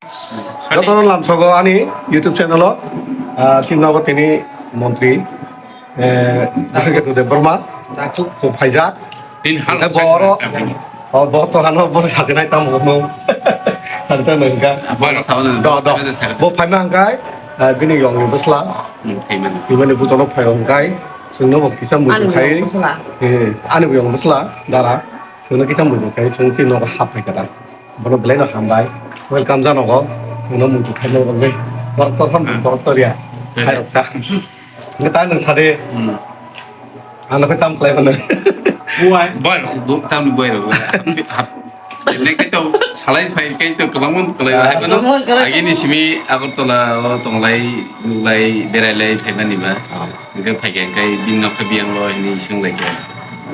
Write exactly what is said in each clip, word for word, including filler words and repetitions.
Jotono lamsogo ani YouTube channel o, ah, chini nogo tini montri, eh, Biswaketu Debbarma, khub phaijak. Tini hal Hingke bo oro, o bo to hano bo sajinai tamo mo. Sajinai hingka. Bo no sawan Do, do. Bo phaima hingkai, ah, bini yong ni bwsla. Hmm, phaimani. Bini butono phai hingkai, chwngno bo kisa muitu Ani khai. Yong bwsla. Eh, ani yong bwsla, dara. Chwngno kisa muitu khai, chwng tini nogo hap phai kata. Bono belai no hambai. Welcome janogo. Chwngno muitu khai no rogwi. Borok tor ham, hmm, borok tor ya. Khai rok ta. Nge ta nwng sade. Hmm. Ano khe tam khlai mano. Buai. Boy rok, bu-, tam buai rok. Hap, hap. Nek to salai phai kai to kwbangma kwlai. Ah. Hai mano. Kwbangma kwlai. Agini simi Agartala o tonglai, nuklai, berailai phaimani ba. Ah. Hingke phaikhe hingke bini nokha biyang lo hini swnglai khe.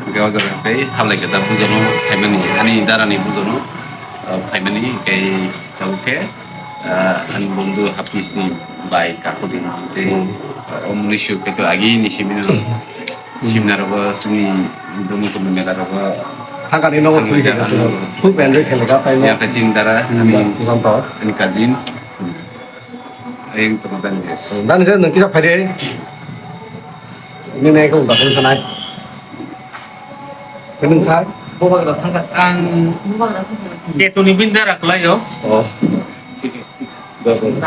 Hingke o jaga hingke hablai khe da bujono phaimani, ani darani bujono, ah, phaimani hingke tabuk khe, ah, ani bondhu Hafiz ni bai kakudi tei, hmm, ah, o mnusu khe to agi ni simino, hmm, simna rogo sini bumung kumi mela rogo. Thangani nogo thangani thui jaga khe no. Khub enjoy khe lega tai no. Ya kajin dara, hmm, ani, bukan to. Ani kajin. Ayang tong dan yes. Dan je nang kisa phai de. Ini naik ke udah kan sanai. Kenung thai. Ang Ketuni bini dara kwlaio. Oh.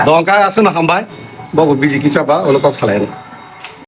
Dongka aswkno hambai. Bobo biji kisa ba, ulo kok salai.